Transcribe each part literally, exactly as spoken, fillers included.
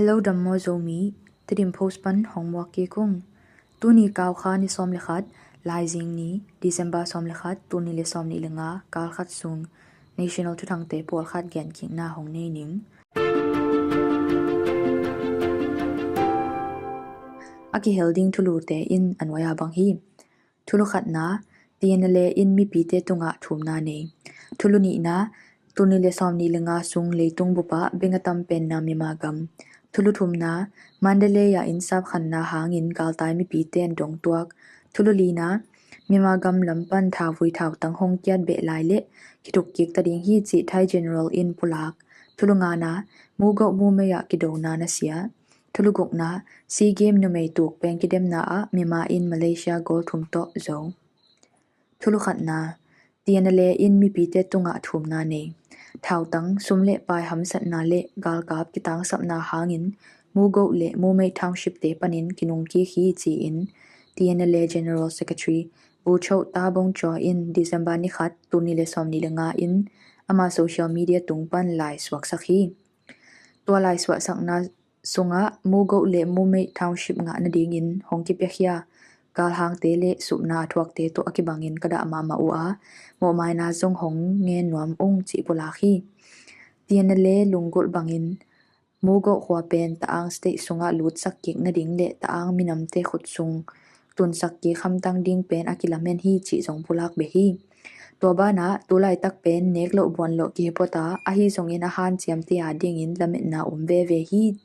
Hello, dam maw Zomi, Tedim Post pan hong muak kik ung. Tuni Kaukha ni sawm le khat, Laizing ni, December sawm le khat, tul nih le sawm nih le nga, kal khat sung National thuthangte pawlkhat genkikna hong nei ning. A kihel ding thulute in a nuai a bang hi. Thulu khatna, T N L A in mipite tungah thumna nei. Thulu nihna, tul nih le sawm nih le nga sung leitung bupah beng a tam penna Myanmar gam. Thulu thumna, Mandalay ah innsap khanna hangin galtai mipite an dong tuak. Thulu lina, Myanmar gam lam pan thauvui thautang hong kiat beh lai le kithuk kik ta ding hi cih Thai General in pulak. Thulu ngana, Mugoh Mumei ah kidona nasia. Thulu gukna, SEA Game numei tuk peng kidemna ah Myanmar in Malaysia goal thum tawh zo. Thulu khatna, T N L A in mipite tungah thumna nei. Thautang, sum le pai hamsatna le galkap kitangsapna hangin Mugoh le Mumei Township te panin kinungkik hi ci-in T N L A General Secretary Bu Cho Tha Bong Cho in December ni khat, tul nih le sawm nih le nga in ama social media tung pan lai suaksak hi. Tua lai suahsakna sungah Mugoh le Mumei Township ngah nadingin hong kipiakhia galhangte le supna a thuakte tawh a kibangin ka dah mahmah uh a, mawhmaina zong hong ngen nuam ung cih pulak hi. T N L A lunggulh bangin Mugoh khua pen Taang State sungah lutsak kik nading le Taang minamte khut sung tunsak kik hamtang ding pen a kilamen hi cih zong pulak beh hi. Tua banah tulaitak pen nek loh buan loh kihi phota, ahi zongin a hanciamte a dingin lametna om veve hi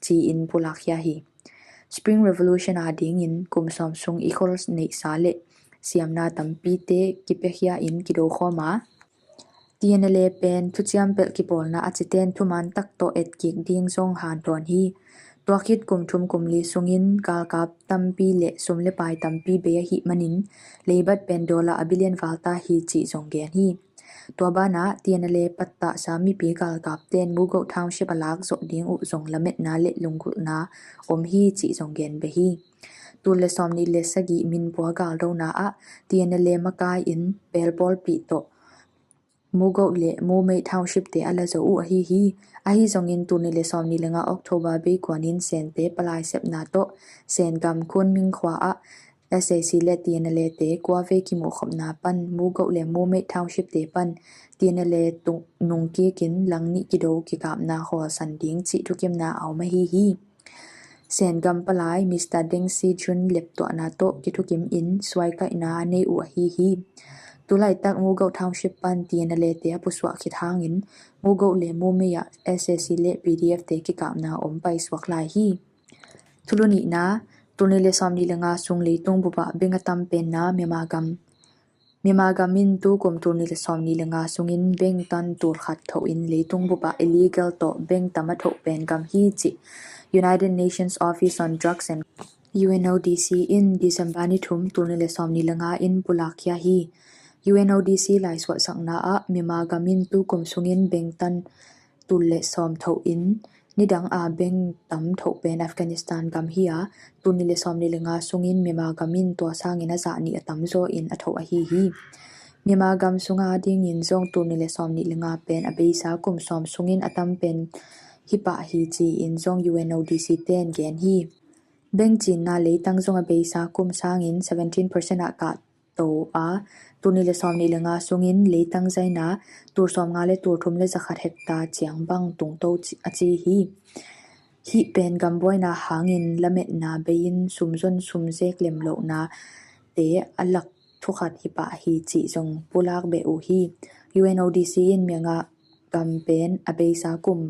ci-in pulakkhia hi. Spring Revolution a dingin kum sawm sung i khol neihsa le siamna tampite kipiakhia in kido khawm a, T N L A pen thuciam pelh kipawlna a citen thuman tak tawh etkik ding zong hantawn hi. Tua khit kum thum kum li sungin galkap tampi le sum le pai tampi bei ahih manin leibat pen dollar a billion val ta hi cih zong gen hi. Tua banah T N L A pattahsa mipi galkap ten Mugoh Township a lak zawh ding uh zong lametna le lunggulhna om hi cih zong gen beh hi. Tul le sawm nih le sagih minpua galdona ah T N L A makai in belpawlpih tawh Mugoh le Mumei Township te a la zo uh ahi hi. Ahi zongin tul nih le sawm nih le nga October bei kuanin Sente palai sepna tawh Sen gam Khun Ming khua ah S A C le T N L A te kua vei kimuhkhopna pan Mugoh le Mumei Township te pan T N L A tung nungkikin lang nih kido kikapna khawlsan ding cih thukimna a om ahi hi. Sen gam palai Mister Deng Xijun leptuahna tawh kithukim in suaikaihna a nei uh ahi hi. Tulaitak Mugoh Township pan T N L A te a pusuah khit hangin Mugoh le Mumei ah S A C le P D F te kikapna om paisuak lai hi. Thulu nihna, tul nih le sawm nih le nga sung leitung bupah beng a tam penna Myanmar gam. Myanmar gam in tukum tul nih le sawm nih le nga sungin beng tan tul khat thoh in leitung bupah illegal tawh beng tam a thoh pen gam hi cih United Nations Office on Drugs and U N O D C in December ni thum tul nih le sawm nih le nga in pulakkhia hi. U N O D C laisuahsakna ah Myanmar gam in tukum sungin beng tan tul le sawm thoh in nidang a beng tam thoh pen Afghanistan gam hi a, tul nih le sawm nih le nga sungin Myanmar gam in tua sangin a zah nih a tamzaw in a thoh ahi hi. Myanmar gam sunga dingin zong tul nih le sawm nih le nga pen a beisa kum sawm sungin a tam pen hi pah hi ci-in zong U N O D C ten gen hi. Beng cinna leitang zong a beisa kum sangin seventeen percent ah kah to a, tul nih le sawm nih le nga sungin leitang zaina tul sawm nga le tul thum le zakhat hekta ciang bang tungto a ci hi. Hih pen gambuaina hangin lametna bei-in sumzon sumzek lemlohna te a lak thukhat hi pah hi cih zong pulak beh uh hi. U N O D C in Myanmar gam pen a beisa kum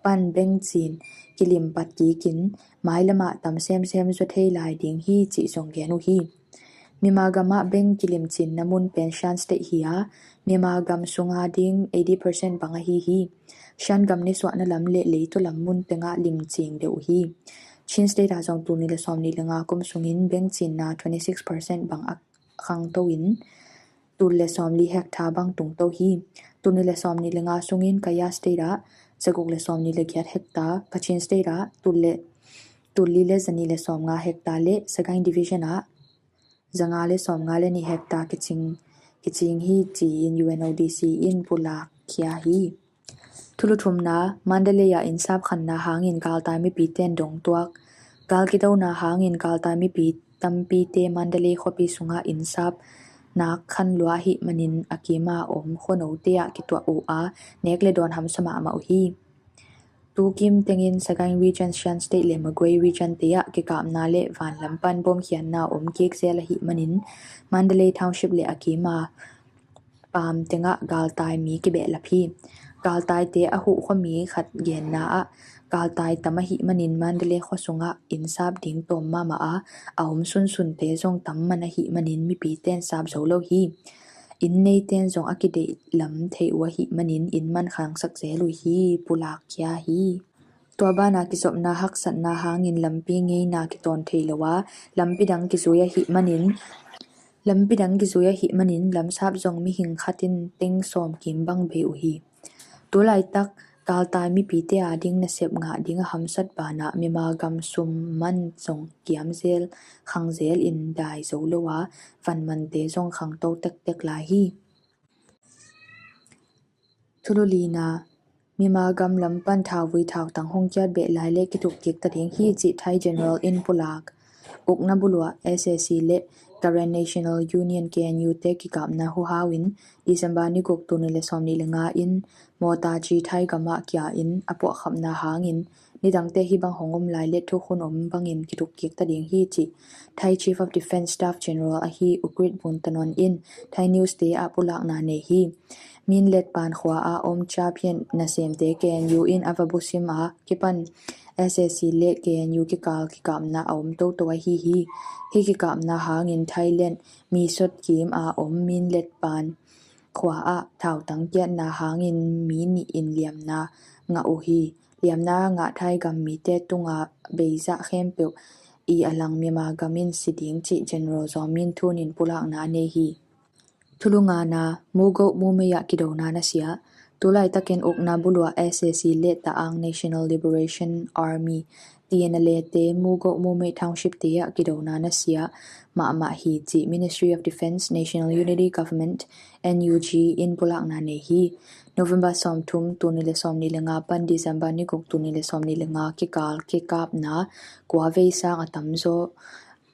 pan beng cin kilim pat kikin mailamah tam semsem zua thei lai ding hi cih zong gen uh hi. Myanmar gamah beng kilim cinna mun pen Shan State hi a, Myanmar gam sunga ding eighty percent bang ahi hi. Shan gam nisuahna lam le leitaw lam mun tengah lim cing deuh uh hi. Chin State ah zong tul nih le sawm nih le nga kum sungin beng cinna twenty six percent bang a khangto in tul le sawmli hekta bang tungto hi. Tul nih le sawm nih le nga sungin Kayah State ah zaguk le sawm nih le giat hekta, Kachin State ah tul le tul li le za nih le sawm nga hekta le Sagaing Division ah za nga le sawm nga le nih hekta kicing kicing hi ci-in U N O D C in pulak khia hi. Thulu thumna, Mandalay ah innsap khanna hangin galtai mipite in dongtuak. Gal kidona hangin galtai mipi tampite Mandalay khuapi sungah innsap nak khan lua ahih manin a kima om khuanote ah kituah uh a, nek le dawn hamsa mahmah uh hi. Tukim tengin Sagaing Region, Shan State le Magway Region te ah kikapna le vanlam pan bom khiatna om kik zel ahih manin Mandalay Township le a kima pam tengah galtai mi kibehlap hi. Galtaite a huh khuami khat genna ah galtai tam ahih manin Mandalay khua sungah innsap ding tawm mahmah a, a om sunsunte zong tam man ahih manin mipite in sap zo lo hi. Inn neite in zong a kideih lam thei uh ahih manin inn man khangsak zel uh hi, pulak khia hi. Tua bana kizopna haksatna hangin lampi ngeina kitawn thei lo a, lampi dang kizui ahih manin lampi dang kizui ahih manin lamsap zong mihing khat in teng sawm kim bang bei uh hi. Tulaitak galtai mipite ading nasep ngah ding a hamsat banah Myanmar gam sum man zong kiamzel khangzel in dai zo lo a, vanmante zong khangto tektek lai hi. Thulu lina, Myanmar gam lam pan thauvui thautang hong kiat beh lai le kitukkik ta ding hi cih Thai General in pulak. Ukna buluah S A C le Karen National Union K N U te kikapna huhau in December ni guk tul nih le sawmnih le nga in mawtaci Thai gamah kia in a puahkhapna hangin nidangte hih bang hong om lai le thukhun om bangin kitukkik ta ding hi cih Thai Chief of Defence Staff General ahi U Krithbun Tanon in Thai News te ah pulakna nei hi. Minlet pan khua a om Chaphian nasemte K N U in a va busim a kipan S A C le K N U kikal kikapna a om toto ahi hi. Hih kikapna hangin Thailand Mee Sot kim a om Minlet pan khua ah thautang kiatna hangin mi nih in liamna ngah uh hi. Liamna ngah Thai gam mite tunga beizah khempeuh i a lang Myanmar gam in si ding cih General Zaw Min Thun in pulakna a nei hi. Thulu ngana, Mugoh Mumei ah kidona nasia. Tulaitakin ukna buluah S A C le Ta'ang National Liberation Army T N L A te Mugoh Mumei Township te ah kidona nasia mahmah hi cih Ministry of Defence National Unity Government N U G in pulakna nei hi. November sawmthum tul nih le sawmnih le nga pan December ni guk tul nih le sawmnih le nga kikal kikapna kua vei sang a tamzaw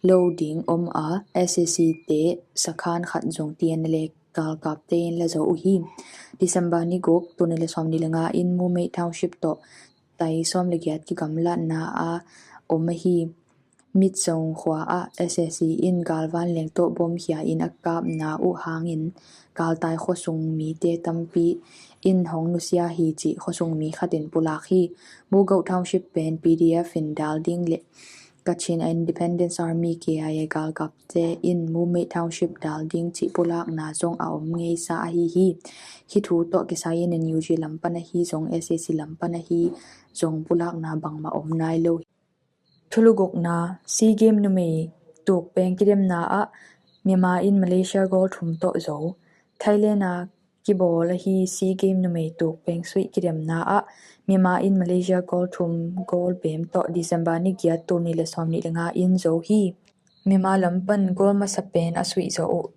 lo ding om a, S A C te sakhan khat zong T N L A galkapte in la zo uh hi. December ni guk tul nih le sawmnih le nga in Mumei Township tawh tai sawm le giat kigamlatna a om ahi. Mitzong khua ah S A C in galvan leng tawh bom khia in a kapna uh hangin galtai khuasung mite tampi in hong nusia hi cih khuasung mi khat in pulak hi. Mugoh Township pen P D F in dal ding le Kachin Independence Army K I A galkapte in Mumei Township dal ding cih pulakna zong a om ngeisa ahi hi. Hih thu tawh kisai in N U G lam pan ahi zong S A C lam pan ahi zong pulakna bangmah om nai lo hi. Thulu gukna, SEA Game numei tukpeng kidemna ah Myanmar in Malaysia goal thum tawh zo. Thailand a kibawl ahi SEA Game numei tukpeng suih kidemna ah Myanmar in Malaysia goal thum goal bem tawh December ni giat tul nih le sawmnih le nga in zo hi. Myanmar lam pan goal masa pen a suih zo uh.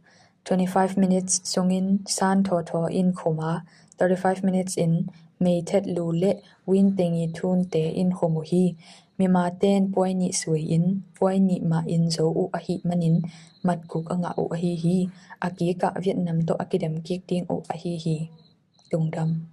Twenty five minutes sungin San Tho Tho in khum a, thirty five minutes in Mei Thet Lu le Win Teng I Thun te in khum uh hi. Myanmar ten puai nih sui in puai nih mah in zo uh ahih manin mat guk a ngah uh ahi hi. A kikah Vietnam tawh a kidem kik ding uh ahi hi. Lungdam.